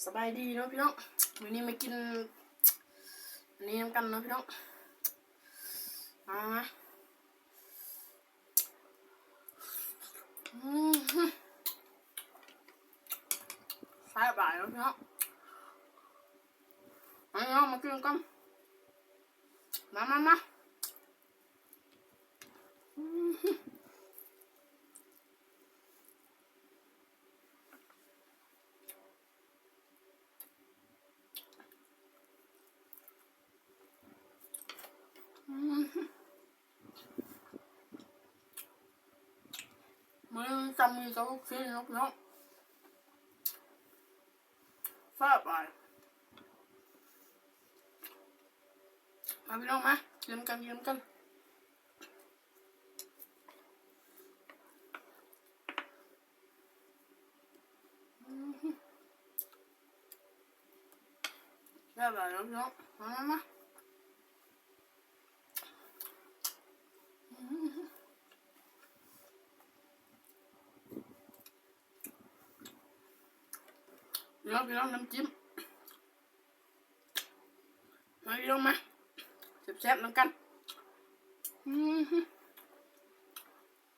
ສະບາຍດີເນາະພີ່ນ້ອງ ມື້ນີ້ມາກິນອັນນີ້ນຳກັນເນາະພີ່ນ້ອງ ມາ ມາ ອືມ ແຊບຫຼາຍເນາະພີ່ນ້ອງ ມາເນາະ ມາກິນນຳກັນ ມາ ມາ ມາ ອືມ. ມື້ນີ້ຈະມີແຕ່ລູກຊີ້ນເນາະພີ່ນ້ອງ ແຊບຫຼາຍ ມາພີ່ນ້ອງມາ ກິນນຳກັນ ກິນນຳກັນ. ແຊບຫຼາຍເນາະພີ່ນ້ອງ ມາ ມາ ມາ ເນາະພີ່ນ້ອງ ນ້ຳຈິ້ມ ມາພີ່ນ້ອງມາ ແຊບໆນຳກັນ ອືມ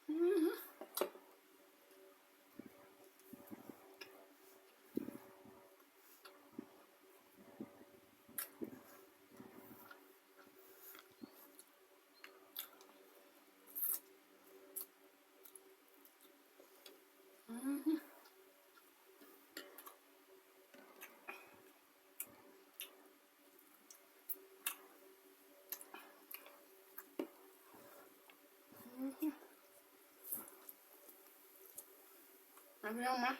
ອືມ. ມາພີ່ນ້ອງມາ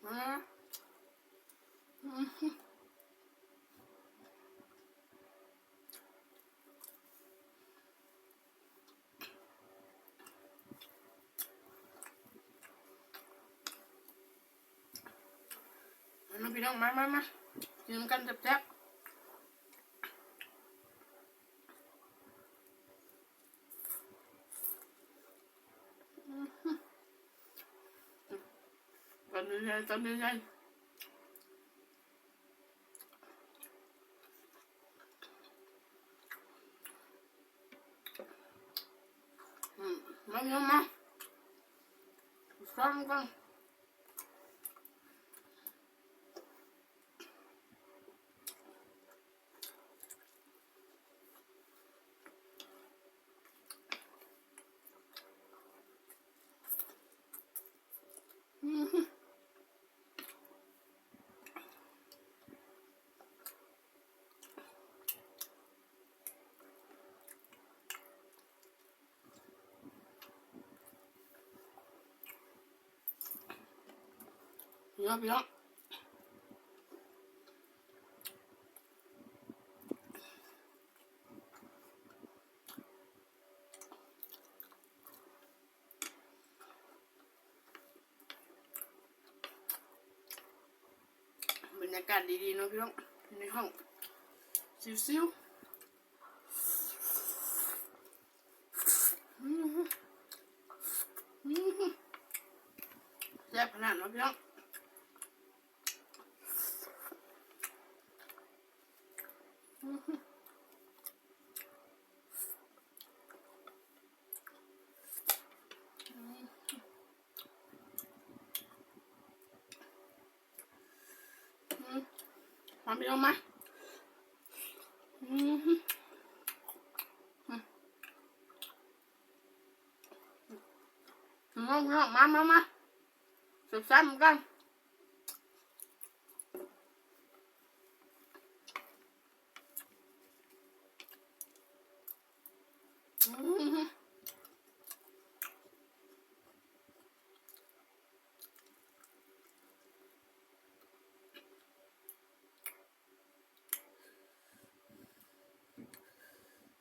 ມາ ມາພີ່ນ້ອງ ມາ ມາ ມາ ກິນນຳກັນແຊບໆ ຕອນໃຫຍ່ໆ ຕອນໃຫຍ່ໆ ອືມ ມາເນາະມາ ຊ້ອນກ່ອນ. ເນາະພີ່ນ້ອງ ບັນຍາກາດດີໆເນາະພີ່ນ້ອງ ຢູ່ໃນຫ້ອງຊິວໆ. ອືມ ອືມ ແຊບຂະໜາດເນາະພີ່ນ້ອງ ອືມ ອືມ. ອືມ ມາພີ່ນ້ອງມາ ອືມ ອືມ ມາພີ່ນ້ອງ ມາ ມາ ມາ ແຊບໆນຳກັນ ອືມ.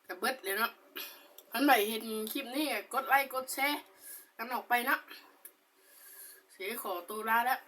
ກະເບິດແລ້ວເນາະ ຄັນໃຜເຫັນຄລິບນີ້ກະກົດໄລ້ກົດແຊກັນອອກໄປເນາະ ຊິຂໍໂຕລາແລ້ວ